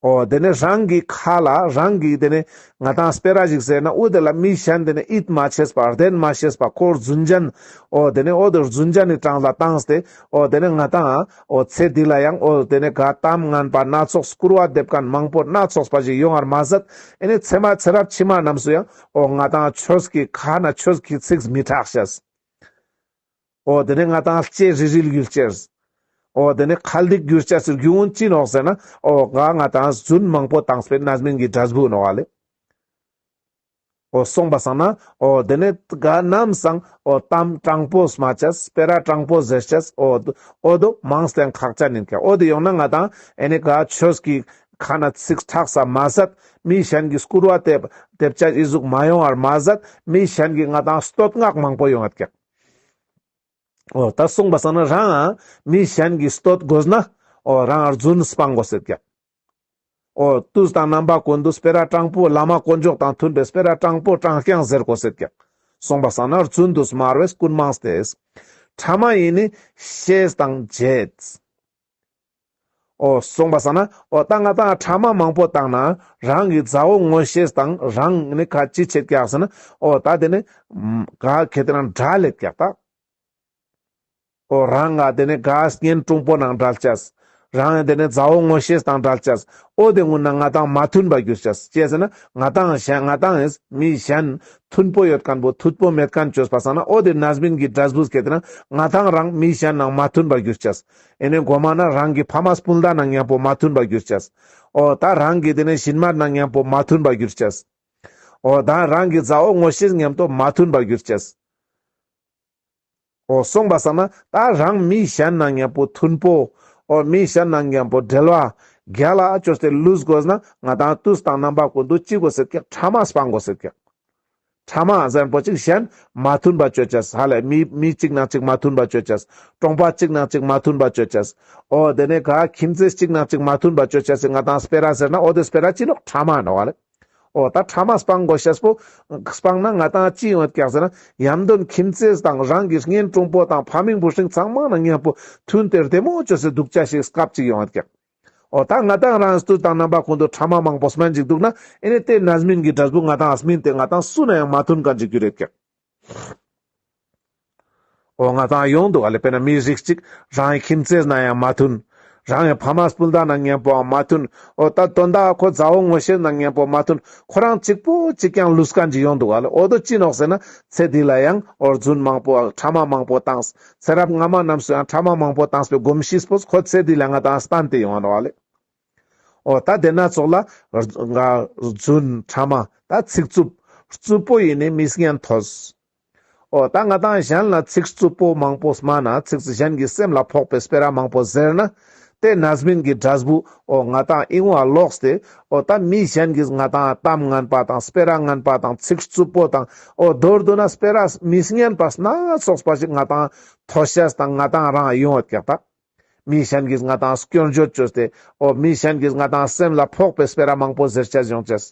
འོ་དེ་ནས་རང་གི་ཁ་ལ་རང་གི་དེ་ནས་ང་ཏང་སྤེ་ར་ཞིག་ཟེར་ན་འོ་དེ་ལ་མི་གཞན་དེ་ནས་ཡིད་མ་ཆེས་པ་བདེན་མ་ཤེས་པ་ཁོ་རྫུན་ཅན། འོ་དེ་ནས་འོ་དེ་རྫུན་ཅན་ནི་གྲངས་ལ་བཏང་སྟེ་འོ་དེ་ནས་ང་ཏང་འོ་ཚེ་འདི་ལ་ཡང་འོ་དེ་ནས་ག་གཏམ་ངན་པ་སྣ་ཚོགས་སྐུར་བ་འདེབས་མཁན་མང་པོ་སྣ་ཚོགས་པ་ཞིག་ཡོང་བར་མ་ཟད་ཨེ་ནས་ཚེ་མ་ཚེ་རབས་ཕྱི་མ་རྣམས་སུ་ཡང་འོ་ང་ཏང་ཆོས་ཀྱི་ཁ་ན་ཆོས་ཀྱི་ཚིག་མི་གྲགས་ཤེས། འོ་དེ་ནས་ང་ཏང་ལྕེ་རིལ་རིལ་གྱུར་ཅེས། འོ་དེ་ནས་ཁ་ལྡིག་གྱུར་ཅེས་སི་རྒྱུ་འོན་ཅི་ནོག་ཟེར་ན། འོ་ག་ང་ཏང་རྫུན་མང་པོ་བཏང་སྤེ་ར་རྣམ་སྨིན་གྱི་འབྲས་བུ་ནོག་ཨ་ལེ། འོ་སོང་པ་སང་ན་འོ་དེ་ནས་ག་ནམ་སང་འོ་གཏམ་དྲང་པོ་སྨྲ་ཅེས། སྤེ་ར་དྲང་པོ་ཟེར་ཅེས། འོ་འོ་དོ་མང་སྟེ་ཁག་ཅན་ཡིན་ཀྱག། འོ་དེ་ཡོང་ན་ང་དང་ཨེ་ནི་ག་ཆོས་ཀྱི་ཁ་ན་ཚིག་ཁྲག་ས་མ་ཟད། མི་གཞན་གྱི་སྐུར་བ་འདེབས་འདེབས་ཅེས་ཨི་ཟུག་མ་ཡོང་བར་མ་ཟད། མི་གཞན་གྱི་ང་དང་བསྟོད་བསྔགས་མང་པོ་ཡོང་ཡོད་ཀྱག། འོ་ད་སོང་པ་སང་ན་རང་མི་གཞན་གྱི་བསྟོད་དགོས་ན་འོ་རང་རྫུན་སྤང་དགོས་ཟེར་ཀྱག། འོ་དུས་དང་རྣམ་པ་ཀུན་ཏུ་སྤེ་ར་དྲང་པོ་བླ་མ་དཀོན་མཆོག་དང་མཐུན་པའི་སྤེ་ར་དྲང་པོ་དྲང་རྐྱང་ཟེར་དགོས་ཟེར་ཀྱག། སོང་པ་སང་ན་རྫུན་དུ་སྨྲ་བས་ཀུན་མང་སྟེ། ཕྲ་མ་ཡིས་ནི་ཤེས་དང་འབྱེད། འོ་སོང་པ་སང་ན་འོ་ད་ང་དང་ཕྲ་མ་མང་པོ་བཏང་ན་རང་གི་མཛའ་བོ་ངོ་ཤེས་དང་རང་ནི་ཁ་ཅི་བྱེད་ཀྱག་ཟེར་ན་འོ་ད་དེ་ནི་ག་ཁེ་ཏེ་ན་དགྲ་ལེབ་ཀྱག་ད། འོ་རང་ང་དེ་ནི་ག་གཉེན་དྲུང་པོ་ནང་བྲལ་ཅེས། རང་དེ་ནི་མཛའ་བོ་ངོ་ཤེས་དང་བྲལ་ཅེས། འོ་དེ་གུན་ན་ང་དང་མ་མཐུན་པ་གྱུར་ཅེས། ཅི་ཟེར་ན་ང་དང་གཞན་ང་དང་ཨེ་མི་གཞན་མཐུན་པོ་ཡོད་མཁན་པོ་མཐུན་པོ་མེད་མཁན་བཅོས་པ་སང་ན་འོ་དེ་རྣམ་སྨིན་གྱི་འབྲས་བུ་སྐྱེད་དེ་ན་ང་དང་རང་མི་གཞན་ནང་མ་མཐུན་པ་གྱུར་ཅེས། ཨེ་ནི་གོ་མ་ན་རང་གི་ཕ་མ་སྤུན་ཟླ་ནང་མཉམ་པོ་མ་མཐུན་པ་གྱུར་ཅེས། འོ་ད་རང་གི་དེ་ནི་ཞན་མ་ནང་མཉམ་པོ་མ་མཐུན་པ་གྱུར་ཅེས། འོ་ད་རང་གི་མཛའ་བོ་ངོ་ཤེས་མཉམ་དུ་མ་མཐུན་པ་གྱུར་ཅེས། འོ་སོང་པ་སང་ན་ད་རང་མི་གཞན་ནང་མཉམ་པོ་མཐུན་པོ། འོ་མི་གཞན་ནང་མཉམ་པོ་འབྲེལ་བ་རྒྱལ་ལ་བཅོས་ཏེ་ལུས་དགོས་ན་ང་དང་དུས་དང་རྣམ་པ་ཀུན་ཏུ་ཅི་དགོས་ཟེར་ཀྱག། ཕྲ་མ་སྤང་དགོས་ཟེར་ཀྱག། ཕྲ་མ་ཟེར་པོ་ཅིག་གཞན་མ་མཐུན་པ་བཅོ་ཅེས། ཧ་ལས་མི་མི་གཅིག་ནང་གཅིག་མ་མཐུན་པ་བཅོ་ཅེས། གྲོང་པ་གཅིག་ནང་གཅིག་མ་མཐུན་པ་བཅོ་ཅེས། འོ་དེ་ནས་ག་ཁྱིམ་མཚེས་གཅིག་ནང་གཅིག་མ་མཐུན་པ་བཅོ་ཅེས་སི་ང་དང་སྤེ་ར་ཟེར་ན་འོ་དེ་སྤེ་ར་ཅི་ནོག། ཕྲ་མ་ནོག་ཧ་ལས། འོ་ད་ཕྲ་མ་སྤང་དགོས་ཤེས་པོ་སྤང་ན་ང་དང་ཅི་ཡོང་ཡོད་ཀྱག་ཟེར་ན་ཡམ་དོན་ཁྱིམ་མཚེས་དང་རང་གི་གཉེན་དྲུང་པོ་དང་ཕ་མིང་བུ་སྲིང་ཚང་མ་ནང་མཉམ་པོ་མཐུན་ཏེ་བདེ་མོ་བཅོས་སེ་འདུག་ཅེས་ཤིག་སྐབས་ཅིག་ཡོང་ཡོད་ཀྱག། འོ་ད་ང་དང་རང་དུས་དང་རྣམ་པ་ཀུན་ཏུ་ཕྲ་མ་མང་པོ་སྨན་ཅིག་འདུག་ན་ཨེ་ནི་དེ་རྣམ་སྨིན་གྱི་འབྲས་བུ་ང་དང་སྨིན་ཏེ་ང་དང་སུ་ནང་ཡང་མ་མཐུན་མཁན་ཅིག་གྱུར་ཡོད་ཀྱག། འོ་ང་དང་ཡོང་འདུག་ཨ་ལེ། དཔེར་ན་མི་རིགས་གཅིག་རང་གི་ཁྱིམ་མཚེས་ནང་ཡང་མ་མཐུན། རང་གི་ཕ་མ་སྤུན་ཟླ་ནང་མཉམ་པོའང་མ་མཐུན། འོ་ད་དོན་དག་ཁོ་མཛའ་བོ་ངོ་ཤེས་ནང་མཉམ་པོ་མ་མཐུན། ཁོ་རང་གཅིག་པོ་གཅིག་རྐྱང་ལུས་མཁན་ཅིག་ཡོང་འདུག་ཨ་ལེ། འོ་དོ་ཅི་ནོག་ཟེར་ན་ཚེ་འདི་ལ་ཡང་འོ་རྫུན་མང་པོ་ཕྲ་མ་མང་པོ་བཏང་། ཚེ་རབས་སྔ་མ་རྣམས་སུ་ཡང་ཕྲ་མ་མང་པོ་བཏང་པའི་གོམས་གཤིས་པོ་ཁོ་ཚེ་འདི་ལ་ང་དང་སྟན་ཏེ་ཡོང་ང་ནོག་ཨ་ལེ། འོ་ད་དེ་ན་ཙོགས་ལ་རྫུན་ཕྲ་མ་ད་ཚིག་རྩུབ། རྩུབ་པོ་ཡིས་ནི་མི་སྙན་ཐོས། འོ་ད་ང་དང་གཞན་ལ་ཚིག་རྩུབ་པོ་མང་པོ་སྨྲ་ན་ཚིག་གཞན་གྱི་སེམས་ལ་ཕོག་པའི་སྤེ་ར་མང་པོ་ཟེར་ན་དེ་རྣམ་སྨིན་གྱི་འབྲས་བུ་འོ་ང་དང་ཨིན་བ་ལོག་སྟེ་འོ་ད་མི་གཞན་གྱིས་ང་དང་གཏམ་ངན་པ་དང་སྤེ་ར་ངན་པ་དང་ཚིག་རྩུབ་པོ་དང་འོ་མདོར་བསྡུ་ན་སྤེ་ར་མི་སྙན་པ་སྣ་ཚོགས་པ་ཞིག་ང་དང་ཐོས་ཤེས་དང་ང་དང་རང་ཡོང་བ་ཀྱག་ད། མི་གཞན་གྱིས་ང་དང་སྐྱོན་བརྗོད་བཅོས་ཏེ་འོ་མི་གཞན་གྱིས་ང་དང་སེམས་ལ་ཕོག་པའི་སྤེ་ར་མང་པོ་ཟེར་ཅེས་ཡོང་ཅེས།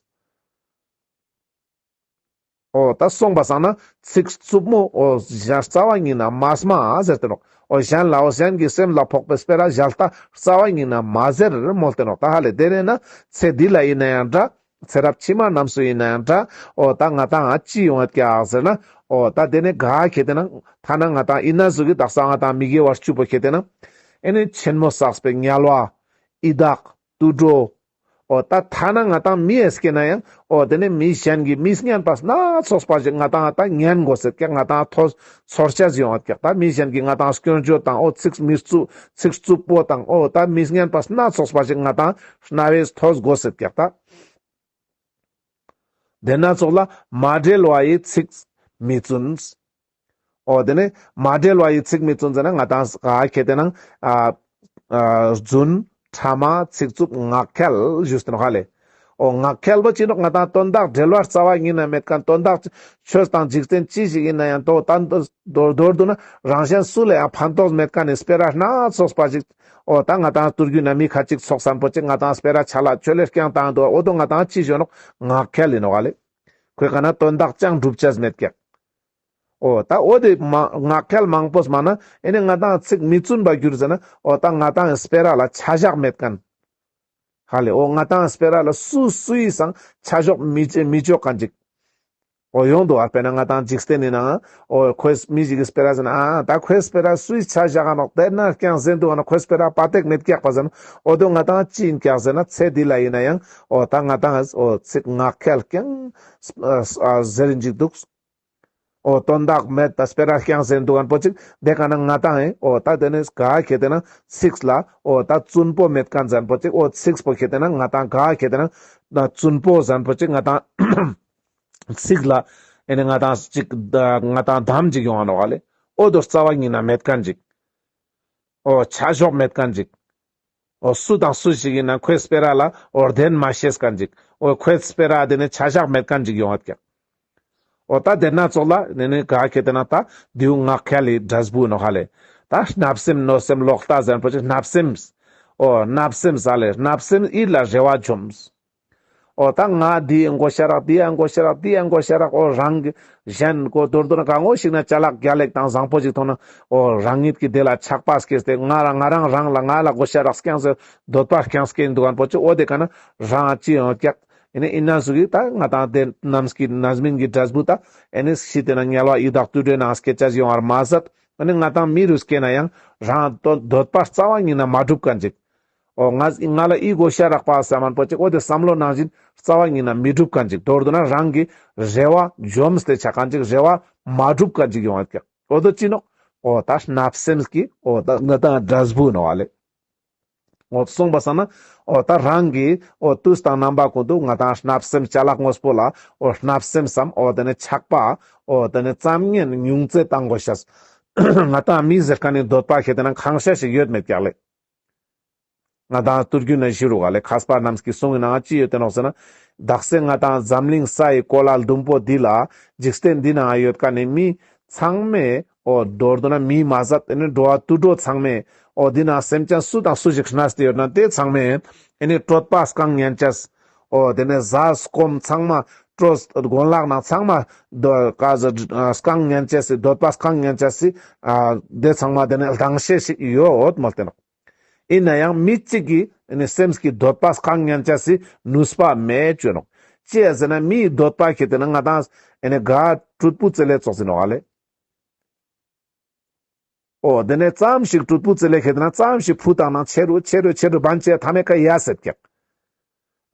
འོ་ད་སོང་པ་སང་ན་ཚིག་རྩུབ་མོ་འོ་ཞལ་རྩ་བ་ཉིད་ནས་མ་སྨྲ་ཟེར་ཏེ་ནོག། འོ་གཞན་ལ་འོ་གཞན་གྱི་སེམས་ལ་ཕོག་པའི་སྤེ་ར་ཞལ་ལྟ་རྩ་བ་ཉིད་ནས་མ་ཟེར་མོལ་ཏེ་ནོག། ད་ཧ་ལས་དེ་ནས་ན་ཚེ་འདི་ལ་ཡིན་ན་ཡང་འདྲ། ཚེ་རབས་ཕྱི་མ་རྣམས་སུ་ཡིན་ན་ཡང་འདྲ། འོ་ད་ང་དང་ང་ཅི་ཡོང་ཡོད་ཀྱག་ཟེར་ན། འོ་ད་དེ་ནས་ག་ཁེ་ཏེ་ན་ཐ་ན་ང་དང་ཡིན་ན་ཟུག་གི་དག་ས་ང་དང་མི་དགེ་བ་བཅུ་པོ་ཁེ་ཏེ་ན། ཨེ་ནི་ཆེན་མོ་བསགས་པའི་དམྱལ་བ། ཡི་དྭགས། དུད་འགྲོ། འོ་ད་ཐ་ན་ང་དང་མི་ཡི་སྐྱེ་ན་ཡང་འོ་དེ་ནས་མི་གཞན་གྱི་མི་སྙན་པ་སྣ་ཚོགས་པ་ཞིག་ང་དང་ད་ཉན་དགོས་ཟེར་ཀྱག། ང་དང་ཐོས་ཚོར་ཅེས་ཡོང་བ་ཀྱག། ད་མི་གཞན་གྱི་ང་དང་སྐྱོན་བརྗོད་དང་འོ་ཚིག་མི་རྩུབ་ཚིག་རྩུབ་པོ་དང་འོ་ད་མི་སྙན་པ་སྣ་ཚོགས་པ་ཞིག་ང་དང་རྣ་བས་ཐོས་དགོས་ཟེར་ཀྱག་ད། དེ་ན་ཙོགས་ལ་མ་འབྲེལ་བ་ཡི་ཚིག་མི་བཙུན། འོ་དེ་ནས་མ་འབྲེལ་བ་ཡི་ཚིག་མི་བཙུན་ཟེར་ན་ང་དང་ག་ཁེ་ཏེ་ན་ཨ་ཨ་རྫུན་ཕྲ་མ་ཚིག་རྩུབ་ངག་འཁྱལ་ཞུས་ཏེ་ནོག་ཧ་ལེ། འོ་ངག་འཁྱལ་པོ་ཅི་ནོག། ང་དང་དོན་དག་འབྲེལ་བ་རྩ་བ་ཉིད་ནས་མེད་མཁན་དོན་དག་ཆོས་དང་འཇིག་རྟེན་ཅི་ཞིག་ཡིན་ན་ཡང་དོ་ད་མདོར་མདོར་བསྡུ་ན་རང་གཞན་སུ་ལ་ཡང་ཕན་ཐོགས་མེད་མཁན་ནི་སྤེ་ར་སྣ་ཚོགས་པ་ཞིག། འོ་ད་ང་དང་དུར་རྒྱུད་ན་མི་ཁ་ཅིག་ཚོགས་སམ་པོ་ཅིག་ང་དང་སྤེ་ར་ཆ་ལ་ཆོ་ལེ་རྐྱང་བཏང་འདུག། འོ་དོ་ང་དང་ཅི་ཞུ་ནོག། ངག་འཁྱལ་ཡིན་ནོག་ཧ་ལེ། ཁོའི་ཀ་ན་དོན་དག་ཅང་འགྲུབ་ཅེས་མེད་ཀྱག། འོ་ད་འོ་དེ་མ་ངག་འཁྱལ་མང་པོ་སྨྲ་ན་ཨེ་ནི་ང་དང་ཚིག་མི་བཙུན་པ་གྱུར་ཟེར་ན་འོ་ད་ང་དང་སྤེ་ར་ལ་ཆ་བཞག་མེད་མཁན། ཧ་ལེ། འོ་ང་དང་སྤེ་ར་ལ་སུ་སུའི་སང་ཆ་བཞག་མི་བྱེད་མི་བཅོ་མཁན་ཅིག། འོ་ཡོང་འདུག་ཨ། དཔེར་ན་ང་དང་འཇིག་རྟེན་ནི་ནང་འོ་ཁོས་མི་ཞིག་གི་སྤེ་ར་ཟེར་ན་ཨ་ད་ཁོའི་སྤེ་ར་སུའི་ཆ་བཞག་ག་ནོག། དེ་ན་རྐྱང་ཟེར་འདུག་ཨ་ན་ཁོའི་སྤེ་ར་པ་ཏེག་མེད་ཀྱག་པ་ཟེར་ན་འོ་དོ་ང་དང་ཅི་ཡིན་ཀྱག་ཟེར་ན་ཚེ་འདི་ལ་ཡིན་ན་ཡང་འོ་ད་ང་དང་འོ་ཚིག་ངག་འཁྱལ་རྐྱང་ཨ་ཟེར་ཡིན་ཅིག་འདུག། འོ་དོན་དག་མེད་ད་སྤེ་ར་རྐྱང་ཟེར་འདུག་ཨན་པོ་ཅིག། དེ་ཀ་ན་ང་དང་ཨེ་འོ་ད་དེ་ནས་ག་ཁེ་ཏེ་ན་ཚིག་ལ་འོ་ད་བཙུན་པོ་མེད་མཁན་ཟེར་ཨན་པོ་ཅིག། འོ་ཚིག་པོ་ཁེ་ཏེ་ན་ང་དང་ག་ཁེ་ཏེ་ན་བཙུན་པོ་ཟེར་ཨན་པོ་ཅིག་ང་དང་ ཚིག་ལ་ཨེ་ནི་ང་དང་ཅིག་ང་དང་དམ་ཅིག་ཡོང་ང་ནོག་ལེ། འོ་དོ་རྩ་བ་ཉིད་ན་མེད་མཁན་ཅིག་འོ་ཆ་ཞོག་མེད་མཁན་ཅིག་འོ་སུ་དང་སུ་ཞིག་ཡིན་ན་ཁོའི་སྤེ་ར་ལ་འོ་བདེན་མ་ཤེས་མཁན་ཅིག་འོ་ཁོའི་སྤེ་ར་དེ་ནི་ཆ་ཞག་མེད་མཁན་ཅིག་ཡོང་ངད་ཀྱག་འོ་ད་དེ་ན་ཙོགས་ལ་ནི་ནི་ག་ཁེ་དེ་ན་ད་དེའུ་ངག་ཁྱལ་ལི་འབྲས་བུ་ནོག་ཧ་ལེ། ད་བརྣབ་སེམས་གནོད་སེམས་ལོག་ལྟ་ཟེར་པོ་ཅིག་བརྣབ་སེམས། འོ་བརྣབ་སེམས་ཟ་ལེ་བརྣབ་སེམས་ཡིད་ལ་རེ་བ་འཇོམས། འོ་ད་ང་འདི་ཡང་དགོས་ཤ་རག་འདི་ཡང་དགོས་ཤ་རག་འདི་ཡང་དགོས་ཤ་རག་འོ་རང་གི་གཞན་གོ་མདོར་བསྡུ་ན་གང་ངོ་ཞིག་ན་ཅ་ལག་རྒྱལ་ལེགས་དང་བཟང་པོ་ཞིག་མཐོང་ན་འོ་རང་ཉིད་ཀྱི་དེ་ལ་ཆགས་པ་སྐྱེས་ཏེ་ང་རང་ང་རང་རང་ལ་ང་ལ་དགོས་ཤ་རག་རྐྱང་ཟེར་འདོད་པ་རྐྱང་སྐྱེ་འདུག་གན་པོ་ཅིག་འོ་དེ་ཀ་ན་རང་ཅི་ཡོང་ཀྱག་ཨེ་ནི་ཨིན་ན་ཟུག་གི་ད་ང་དང་དེ་རྣམས་ཀྱི་རྣམ་སྨིན་གྱི་འབྲས་བུ་ད་ཨེ་ནི་ཤི་དེ་ན་དམྱལ་བ་ཡི་དྭགས་དུད་འགྲོའི་ནང་སྐྱེ་ཅེས་ཡོང་བར་མ་ཟད། ཨེ་ནི་ང་དང་མི་རུ་སྐྱེ་ན་ཡང་རང་འདོད་འདོད་པ་རྩ་བ་ཉིད་ན་མ་འགྲུབ་མཁན་ཅིག་འོ་ང་ང་ལ་ཨི་དགོས་ཤ་རག་པ་བསམ་མཁན་པོ་ཅིག་འོ་དེ་བསམ་བློ་ནང་བཞིན་རྩ་བ་ཉིད་ན་མི་འགྲུབ་མཁན་ཅིག་མདོར་བསྡུ་ན་རང་གི་རེ་བ་འཇོམས་ཏེ་ཆ་མཁན་ཅིག་རེ་བ་མ་འགྲུབ་མཁན་ཅིག་ཡོང་ངད་ཀྱག་འོ་དོ་ཅི་ནོག་འོ་ད་བརྣབ་སེམས་ཀྱི་འོ་ད་ང་དང་འབྲས་བུ་ནོག་ལེ། འོ་སོང་པ་སང་ན་འོ་ད་རང་གི་འོ་དུས་དང་རྣམ་པ་ཀུན་ཏུ་ང་དང་བརྣབ་སེམས་ཅ་ལག་དངོས་པོ་ལ་འོ་བརྣབ་སེམས་སམ་འོ་དེ་ནི་ཆགས་པ་འོ་དེ་ནི་ཙམ་ཉན་ཉུང་ཙེ་བཏང་དགོས་ཤེས། ང་དང་མི་ཟེར་མཁན་ནི་འདོད་པ་ཁེ་དེ་ན་གང་ཤ་ཞིག་ཡོད་མེད་ཀྱག་ལེ། ང་དང་ཏུར་རྒྱུན་ན་ཞུ་རུག་ལེ། མཁས་པ་རྣམས་ཀྱི་གསུང་གི་ནང་ཅི་ཡོད་དེ་ནོག་ཟེར་ན། དག་ས་ང་དང་འཛམ་གླིང་ས་ཡི་གོ་ལ་ཟླུམ་པོ་འདི་ལ་འཇིག་རྟེན་འདི་ན་ཡོད་མཁན་ནི་མི་ཚང་མས་འོ་མདོར་བསྡུ་ན་མི་མ་ཟད་དེ་ནི་འགྲོ་བ་དུད་འགྲོ་ཚང་མས་འོ་འདི་ན་སེམས་ཅན་སུ་དང་སུ་ཞིག་གནས་ཏེ་ཡོད་ན་དེ་ཚང་མས་ཨེ་ནི་གྲོད་པ་སྐང་ཉན་ཅེས། འོ་དེ་ནི་གཟའ་སྐོམ་ཚང་མ་གྲོད་གོན་ལག་ནང་ཚང་མ་འདོད་ཀ་ཟ་སྐང་ཉན་ཅེས་སི་འདོད་པ་སྐང་ཉན་ཅེས་སི་ཨ་དེ་ཚང་མ་དེ་ནི་ལྡང་ཤེས་ཤིག་ཡོད་མོལ་ཏེ་ནོག་ཨིན་ན་ཡང་མི་གཅིག་གི་ཨེ་ནི་སེམས་ཀྱི་འདོད་པ་སྐང་ཉན་ཅེས་སི་ནུས་པ་མེད་ཅོ་ནོག་ཅི་ཡ་ཟེར་ན་མིའི་འདོད་པ་ཁེ་དེ་ན་ང་དང་ཨེ་ནི་ག་གྲུད་པུ་ཙེ་ལེ་ཙོགས་ཟེར་ནོག་ལེ། འོ་དེ་ནས་ཙམ་ཞིག་གྲུད་པུ་ཙེ་ལེ་ཁེ་དེ་ན་ཙམ་ཞིག་ཕུ་བཏང་ན་ཆེ་རུ་ཆེ་རུ་ཆེ་རུ་བན་ཆེ་ཐ་མའི་ཀ་ཡ་སེད་ཀྱག་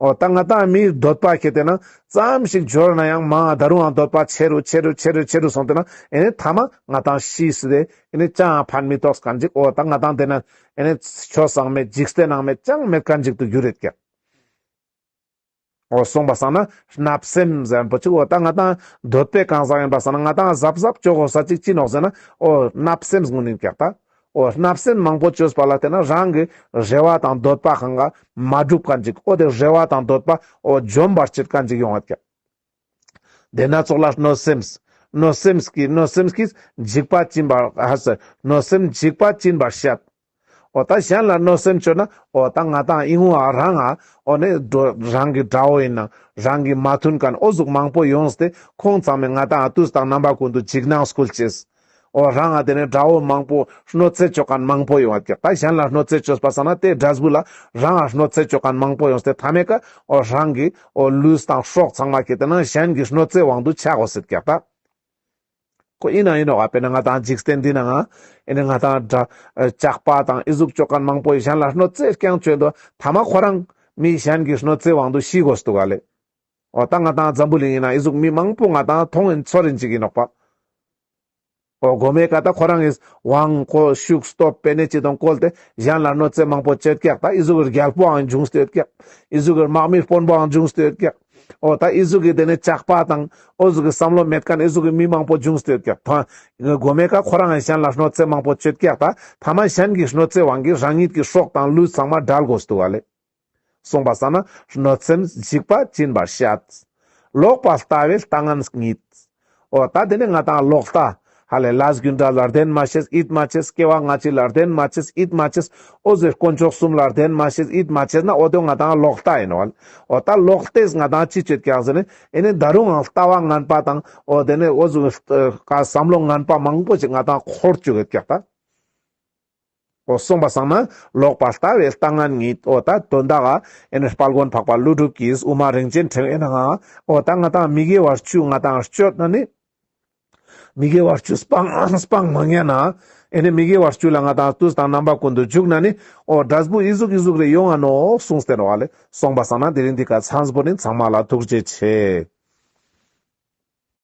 འོ་ད་ང་དང་མིའི་འདོད་པ་ཁེ་དེ་ན་ཙམ་ཞིག་འབྱོར་ན་ཡང་མ་ད་རུང་ཡང་འདོད་པ་ཆེ་རུ་ཆེ་རུ་ཆེ་རུ་ཆེ་རུ་སོང་དེ་ན་ཨེ་ནི་ཐ་མ་ང་དང་ཤི་སི་དེ་ཨེ་ནི་ཅང་ཕན་མི་ཐོགས་མཁན་ཅིག་འོ་ད་ང་དང་དེ་ན་ཨེ་ནི་ཆོས་སང་མེད་འཇིག་རྟེན་ནང་མེད་ཅང་མེད་མཁན་ཅིག་ཏུ་གྱུར་རེད་ཀྱག་འོ་སོང་པ་སང་ན་བརྣབ་སེམས་ཟེར་པོ་ཅིག་འོ་ད་ང་དང་འདོད་པའི་གང་ཟག་ཡིན་པ་སང་ན་ང་དང་གཟབ་གཟབ་ཅོ་དགོས་ས་ཅིག་ཅི་ནོག་ཟེར་ན་འོ་བརྣབ་སེམས་ངུན་ཡིན་ཀྱག་ད། འོ་བརྣབ་སེམས་མང་པོ་ཅོས་པ་ལ་བརྟེན་ན་རང་གི་རེ་བ་དང་འདོད་པ་གང་ག་མ་འགྲུབ་མཁན་ཅིག་འོ་དེ་རེ་བ་དང་འདོད་པ་འོ་འཇོམས་པར་བྱེད་མཁན་ཅིག་ཡོང་ངད་ཀྱག་དེ་ན་ཙོགས་ལ་གནོད་སེམས། གནོད་སེམས་ཀྱི་གནོད་སེམས་ཀྱིས་འཇིགས་པ་སྦྱིན་པར་ཧ་ཟེར། གནོད་སེམས་འཇིགས་པ་སྦྱིན་པར་བཤད། འོ་ད་གཞན་ལ་གནོད་སེམས་བཅོས་ན་འོ་ད་ང་དང་ཨིན་ངོ་ཨ་རང་ང་འོ་ནི་འགྲོ་རང་གི་དགྲ་བོ་ཡིན་ན་རང་གི་མ་མཐུན་མཁན་འོ་ཟུག་མང་པོ་ཡོངས་ཏེ་ཁོང་ཚང་མས་ང་དང་དུས་དང་རྣམ་པ་ཀུན་ཏུ་འཇིགས་སྣང་སྐུལ་ཅེས། འོ་རང་ང་དེ་ནས་དགྲ་བོ་མང་པོ་གནོད་འཚེ་བཅོ་མཁན་མང་པོ་ཡོང་ངད་ཀྱག་ད་གཞན་ལ་གནོད་འཚེ་བཅོས་པ་སང་ན་དེ་འབྲས་བུ་ལ་རང་ང་གནོད་འཚེ་བཅོ་མཁན་མང་པོ་ཡོངས་ཏེ་ཐ་མའི་ཀ་འོ་རང་གི་འོ་ལུས་དང་སྲོག་ཚང་མ་ཁེ་དེ་ན་གཞན་གྱི་གནོད་འཚེ་དབང་དུ་ཆ་དགོས་སེད་ཀྱག་ད། ཁོ་ཨིན་ན་ཨིན་ནོག་ཨ་དཔེར་ན་ང་དང་འཇིག་རྟེན་འདི་ན་ང་ཨེ་ནི་ང་དང་དགྲ་ཇག་པ་དང་ཨི་ཟུག་བཅོ་མཁན་མང་པོ་ཡིས་གཞན་ལ་གནོད་འཚེ་རྐྱང་བཅོས་འདུག་ཐ་མ་ཁོ་རང་མི་གཞན་གྱི་གནོད་འཚེ་དབང་དུ་ཤི་དགོས་འདུག་ག་ལེ། འོ་ད་ང་དང་འཛམ་བུ་གླིང་ཡིན་ན་ཨི་ཟུག་མི་མང་པོ་ང་དང་མཐོང་ཡིན་ཚོར་ཡིན་ཅིག་ཡིན་ནོག་པ། འོ་གོ་མའི་ཀ་ད་ཁོ་རང་གིས་དབང་ཁོ་ཤུགས་སྟོབས་པེ་ནེ་ཅི་དང་བཀོལ་ཏེ་གཞན་ལ་གནོད་འཚེ་མང་པོ་བཅོས་ཀྱག་ད་ཨི་ཟུག་གི་རྒྱལ་པོའང་འབྱུང་སྟེ་ཡོད་ཀྱག་ཨི་ཟུག་གི་དམག་མི་དཔོན་པོའང་འབྱུང་སྟེ་ཡོད་ཀྱག་འོ་ད་ཨི་ཟུག་གི་དེ་ནས་ཇག་པ་དང་འོ་ཟུག་གི་བསམ་བློ་མེད་མཁན་ཨི་ཟུག་གི་མི་མང་པོ་འབྱུང་སྟེ་ཡོད་ཀྱག་ད་གོ་མའི་ཀ་ཁོ་རང་གཞན་ལ་གནོད་འཚེ་མང་པོ་བཅོས་ཀྱག་ད་ཐ་མ་གཞན་གྱི་གནོད་འཚེ་དབང་གིས་རང་ཉིད་ཀྱི་སྲོག་དང་ལུས་ཚང་མ་བྲལ་དགོས་འདུག་ག་ལེ། གསུངས་པ་སང་ན་གནོད་སེམས་འཇིགས་པ་སྦྱིན་པར་བཤད། ལོག་པ་ལྟ་བས་ལྟ་ངན་ཉིད། འོ་ད་དེ་ནས་ང་དང་ལོག་ལྟ། ཧ་ལས་ལས་རྒྱུ་འབྲས་ལ་བརྟེན་མ་ཤེས་ཡིད་མ་ཆེས། སྐྱེ་བ་སྔ་ཕྱི་ལ་བརྟེན་མ་ཤེས་ཡིད་མ་ཆེས། འོ་ཟེར་དཀོན་མཆོག་གསུམ་ལ་བརྟེན་མ་ཤེས་ཡིད་མ་ཆེས་ན་འོ་དེ་ང་དང་ལོག་ལྟ་ཡིན་ནོག་འོ་ད་ལོག་ལྟས་ང་དང་ཅི་བཅོས་ཀྱག་ཟེར་ན་ཨེ་ནི་ད་རུང་ལྟ་བ་ངན་པ་དང་འོ་དེ་ནས་འོ་ཟུག་གི་བསམ་བློ་ངན་པ་མང་པོ་ཞིག་ང་དང་འཁོར་བཅུག་ཡོད་ཀྱག་ད། འོ་གསུངས་པ་སང་ན་ལོག་པ་ལྟ་བས་ལྟ་ངན་ཉིད། འོ་ད་དོན་དག་ཨེ་ནི་དཔལ་མགོན་འཕགས་པ་ཀླུ་སྒྲུབ་ཀྱིས་དབུ་མ་རིན་ཆེན་ཕྲེང་བའི་ནང་ང་འོ་ད་ང་དང་མི་དགེ་བ་བཅུ་ང་དང་སྤྱོད་ན་ནི། མི་དགེ་བ་བཅུ་སྤང་སྤང་མ་ཉན་ན། ཨེ་ནི་མི་དགེ་བ་བཅུ་ལ་ང་དང་དུས་དང་རྣམ་པ་ཀུན་ཏུ་འཇུག་ན་ནི། འོ་འབྲས་བུ་ཨི་ཟུག་ཨི་ཟུག་རེ་ཡོང་ང་ནོག་གསུངས་ཏེ་ནོག་ལེ། གསུངས་པ་སང་ན་དེ་རིང་འདི་ཀ་ཚང་པོ་ནི་ཚང་མ་ལ་ཐུགས་རྗེ་ཆེ།